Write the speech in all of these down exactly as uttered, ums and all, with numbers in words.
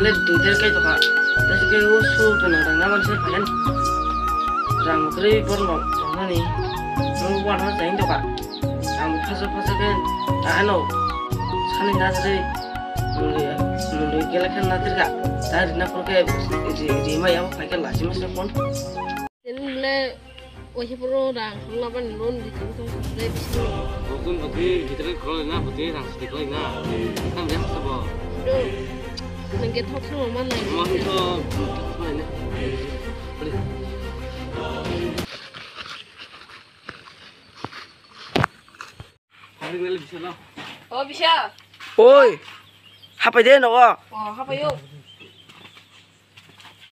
Le dudar kai toka. Tasi ke o su tu nang rang naman sir payan. Rang kri bor mo tonani. Mo wana jain toka. Ang phaso phaso ke ano sani na sari. Muli muli kela kan na tirka. Dari na kor ke ri ri ma yang pakai lasi mas pon. Ini mule wajib pro rang hangla ban loan di tong tong le bisi. Bukun bukun kita kan kalau na bukun rang sedikit lagi na. Kan biasa sabo. Do. Nengke thok thok mana? Mau itu mana? Boleh. Hari ini bisa lo. Oh, bisa. Oi. Hapai de nogo. Oh, hapai yo.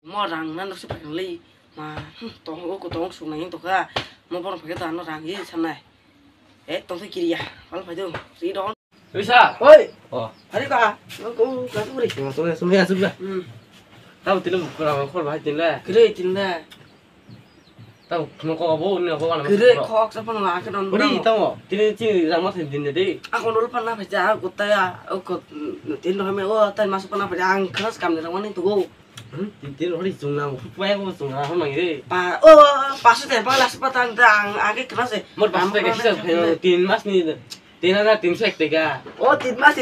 Mo rang nan se pakai le. Ma, hmm, tong o ko tong sung nang to ka. Mo bor pakai ta no rang ye sanai. Eh, tong se kiriya. Al pai do. Si don. Bisa. Oi. Oh. Hari ka. Ko ka tu ri. Tong se sung ya sung ya. Hmm. Tahu tidak bukan orang kor bahai tidak. Kiri tidak. Tamo khno kok abo, ni abo wana. Kere khok sa pano ma khno. Ori tamo, tini tini rang ma thai din de. Ako nol pana phaja, ako ta ya, ako tin roh me o, tai mas pana phaja, ang khas kam ni rang mani tugo. Hmm, tin tin ori chung na, phupai ko chung na, hon mangi de. Pa, o, pasu te pa las patang dang, age khna se. Mor pasu te ke sisa, tin mas ni. Tin hajar tinso ek taka. O, tin mas,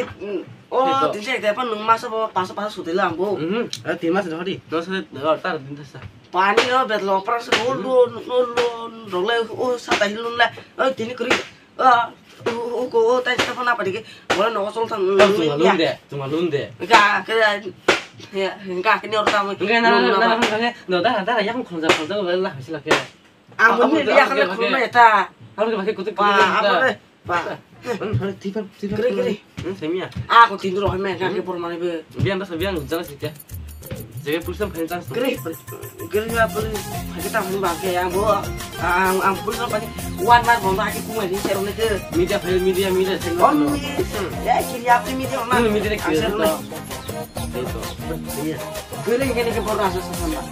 o, tinso ek taka, nwng mas o paso paso sotwi lang bo. Mhm. Tin mas rw di. Dos hajar tar din thasa. Pani o bet lo pra se lo lo lo lo le o sa ta hin lo le. O, tini kri. O ko o tai sa na pari ke. Wala no sol thang. Tuma lun de, tuma lun de. Ga ke ya. Ga ke ni or ta mo. Ga na na na. No da da yang khonja khonja la sila ke. Ang bo ni liya khana khulumai ta. Abo ke bakhe kutuk kutuk. Ba, abo le. Ba. Kiri, kiri. Hmm, semia. Ako tin roh me ka ke por mani be. Biang da biang jang sih ya. Jadi pulsa phai chance. Kiri. Kiri ya pul. Phai ta phai ba ke ang bo. Ang ang pulsa phai. One mar bomba ke kumai ni sero ne ke. Media phai media media sero. Om ni. Ya kiri ya media ma. Media kiri. Kiri kene ke borok asa sa sama.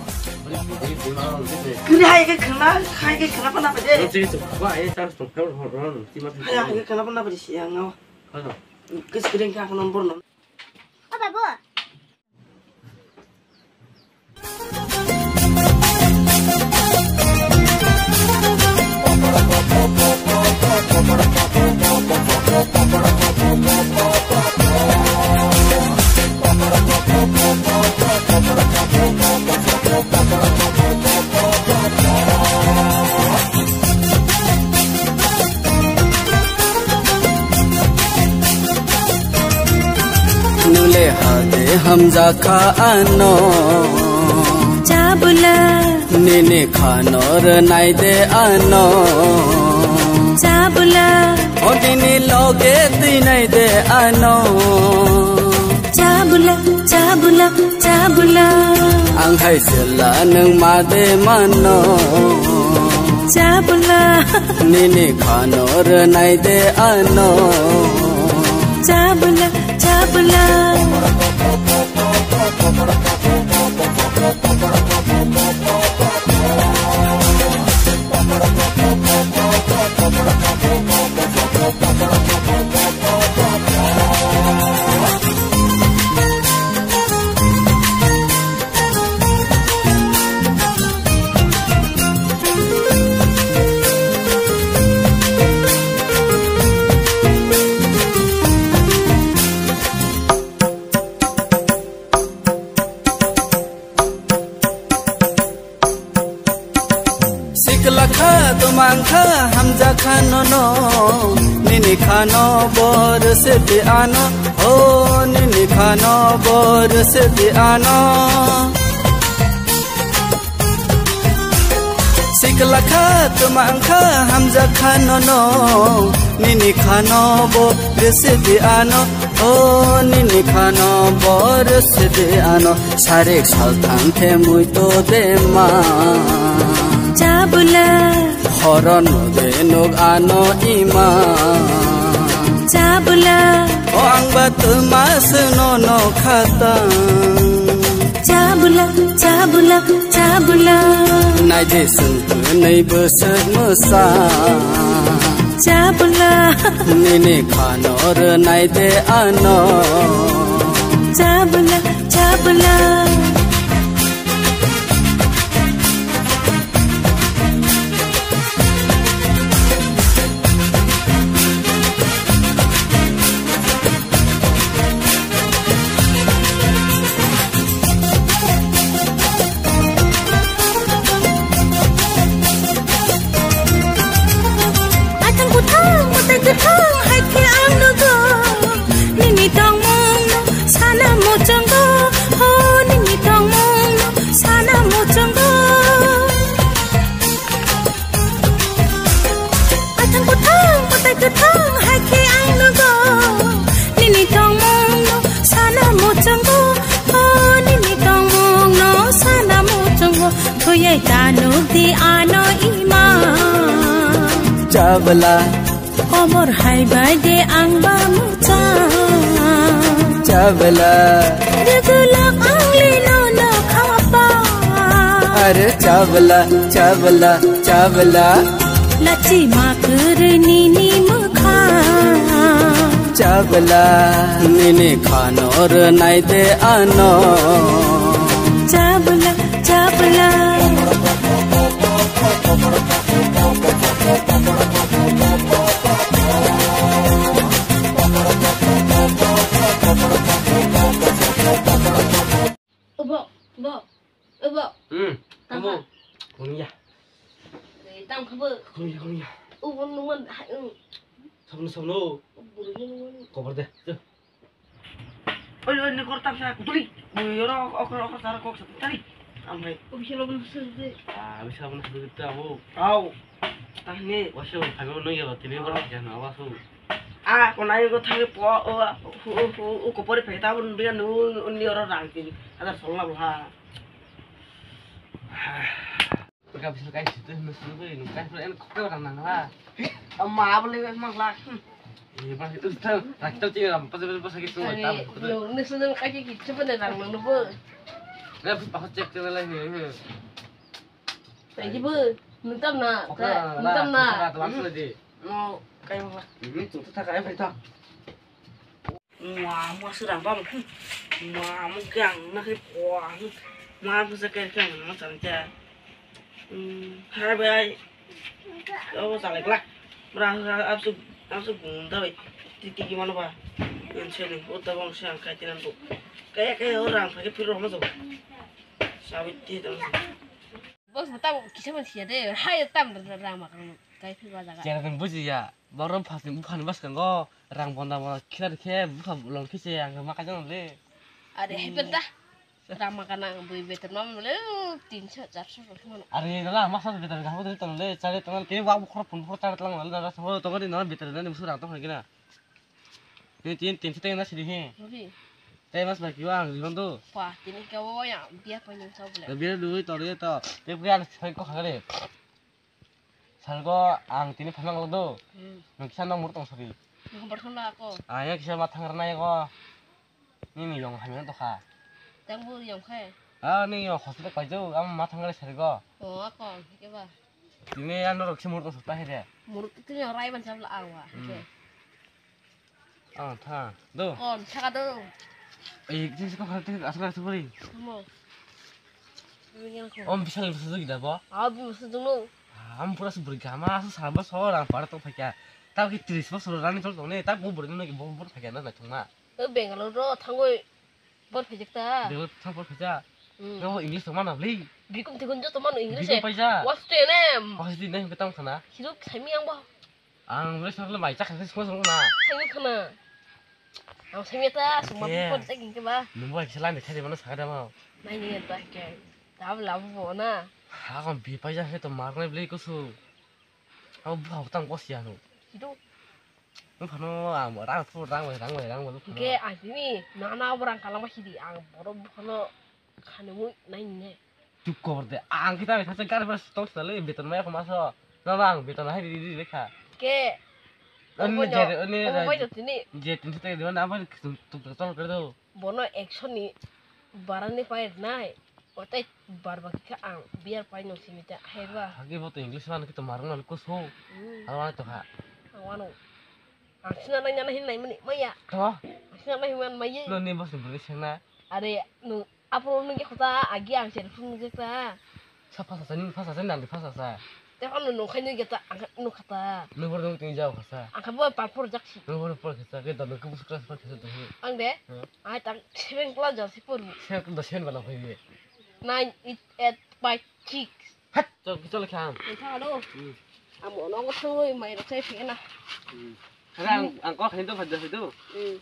Kiri hai ke khna, hai ke khna pana pede. Hai hai ke khna pana pede siang no. Kis kiri ka khna borno. O babu. Nule hade hamjakha ano. Chabula. Nini khano rwnai de ano. Chabula. Odini loge twinai de ano. Chabula, chabula, chabula. Ang hai sela nwng ma de mano. Chabula. Nini khano rwnai de ano. Chabula, chabula. Sikla kha, tumang kha, hamja kha nono, nini khano bor sete ano, o nini khano bor sete ano. Sikla kha, tumang kha, hamja kha nono, nini khano bor sete ano. O nini khano bor sede ano, sarik salthang khe mui to de ma. Chabula. Horo no de nog ano ima. Chabula. O ang ba tma se no no khata. Chabula, chabula, chabula. Nai de sung nei bwswk mwsa. Chabula. Nini khano rwnai de ano. Chabula, chabula. Tanuk di ano ima. Chabla. Komor hai bai de ang ba mucha. Chabla. Rugulak ang lino no khapa. Are chabla, chabla, chabla. Lachi makur nini mukha. Chabla. Nini khanor nai de ano. Chabla, chabla. Obo, bo, obo. Hmm, tamo. Tamo. Khungya. Eh, tam khabo. Khungya, khungya. Obo nungman hai, um. Sabno, sabno. Buru nungman. Kobar de. Oi, oi, ni kor tamsa kutuli. Oi, oro, okor, okor, sara kok sa tari. Amre. Obo selo bun serde. Ah, bisa bun serde tamo. Au. Tahni. Wasu, kami nungya, tini kor, jangan awas, um. Ah, kona yo thang po o o o ko pore phe ta bun biya nu ni oro rang tin. Ada sola bha. Ka bisa kai situ nu sunu ko nu kai pro en ko rang nang la. Amma abole mang la. Eh, ba itu ta rakta ti ram pa pa sa ki tu ta. Nu sunu kai ki ki chu bane rang nu bo. Na pa check te la he he. Thank you bu. Nuntam na. Nuntam na. Langsung aja. No, kayo ba. Ini tuh tak kayak apa itu? Mua, mua sirang bam. Mua, mua kang na ke pua. Mua bu sa ke kang na san cha. Hmm, hai bai. Oh, sa lek la. Mura absu, absu gunda bai. Titi gimana ba? Yang sini, udah bang siang kai tinan bu. Kayak kayak orang pakai piro mah tuh. Sabit ti tuh. Boss bo tamo kisa man siya de, hai tam rang ma kang kai phi ba jaga. Chera tong buji ya, borom phasni buphani bwskango rang bonda bonda khila rikhe bupha long khe se ang ma kajang le. Are hai penta rang ma kana ang bui beton mam le tinso charso rok mano. Are nala ma sa beton ga habo tong le chare tong ke wa bukhro phun bukhro chare tong le nala so tong ni nala beton ni musu rang tong kina. Ni tin tin thete na sidi he. Uri. Tei mas bai kiwa ang ribon do. Pa, tini ke wo ya, biya pa nyung sa bole. Biya dui tor ye to. Tei biya sai ko khagre. Salgo ang tini phanang lo do. Hmm. Nung kisa nang mur tong sari. Nung bar khon la ko. Aya kisa ma thang rna ya ko. Ni ni yong hamya to kha. Tang bu yong khe. Ah, ni yong hospital pai jo, am ma thang re sari go. O ko, ke ba. Tini ano rok se mur tong sari ta he de. Mur tini rai ban sabla awa. Hmm. Ke. Oh, tha. Do. Oh, saka do. Ei, tini ko khate asla asla bari. Mo. Ini yang ko. Om bisal bisal do gida bo. Ah, bi musu dulu. Am pura su buri gama su sarba so rang para tong phakya. Ta ki tris bosor rani tol tong ne, ta bo buri no ki bo bor phakya na na thung ma. O Bangalore ro thangoi bor phajak ta. Bangalore thang bor phajak. Hmm. No English to mana bli. Bikum tikun jo to mano English. Bikum paisa. What's your name? What's your name? Ketam khana. Hiru sami ang bo. Ang bole sar le mai chak se sung sung na. Hai khana. Ang sami ta sung ma ko tek ke ba. Nung bai kisa lai khai de mano sa da ma. Nai ni ta ke. Dab labu bo na. Ha kon bi paisa he to mar nai ble ko su. Ang bu ha tang ko sia no. Hidu. Nung phano ang rang pu rang bai rang bai rang bai. Ke ang tini nana bo rang kalama hidi ang boro bu phano. Khanimui nai nini. Chup kobor de. Ang kita bisa segar bas tong sale beton maya koma so. Nana ang beton hai di di lekha. Ke. Ani je ani je tin sita di mana apa tuk tuk tol kerdo. Bono action ni barani pai nai. Otai bar baki ka ang biar pai no simi ta hai ba. Hagi bo to English man kita marung na ko so. Hmm. Awan to ha. Awano. Ang sina nai nana hin nai mani maya. To. Ang sina nai hin maya. No ni bos ni bos sengna. Are no. Apo nung ke khota agi ang chen phung je ta. Sa phasa sa nung phasa sa nang phasa sa. Te phano nung khai nung ke ta ang nung khata. Nung bor nung tin jao khasa. Ang kha bo pa por jak si. Nung bor por khasa ke da nung ke bus class por khasa to. Ang de. Hmm. Ai tang seven class ja si por. Seven class seven bana khai ye. Nine, eight, eight, five, six. Hat, chol chol khang. Ang tha do. Hmm. Amo nong thoi mai ro sai phena. Hmm. Ang ang ko khin to phad do. Hmm.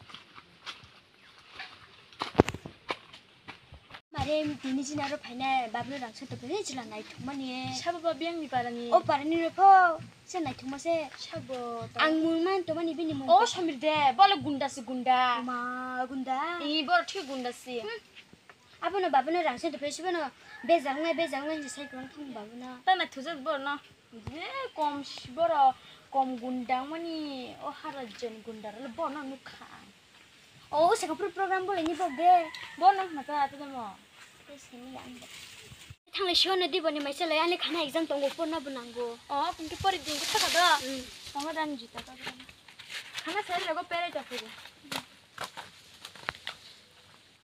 Mare tini chini aro phainai babno rang soto phai chwla naithokmani. Sabo ba biyangni parani. O parani rw pho se naithokma se. Sabo ta. Ang mung man tomani bini mung. O Samir de bole gunda se gunda. Ma gunda. I bor thik gunda se. Hmm. Abono babono rang se dophai sibano bejak nai, bejak nai hinwi sai kwbang thang babono. Tana thujak borno. Je kom s-, boro kom gundang mani o harajani gundar le borno nukha. O, o saka pro program bole ni bok de. Borno khna ta ta mo. Thangle shono di boni mai chalai ani khana exam tongo porna bo nango. O, pinki pori din ko thaka do. Hmm. Tongo dan jita ta. Khana sai le go pere ta pore.